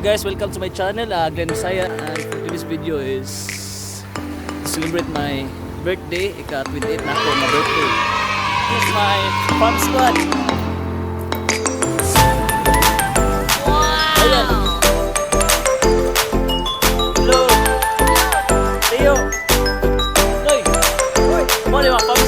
Guys, welcome to my channel, Glenn Bisaya. And for today's video is to celebrate my birthday. Ika 28 na ako na birthday. This is my farm squad. Wow! Ayan. Hello. Leo. Loy. Mo ni mga farm.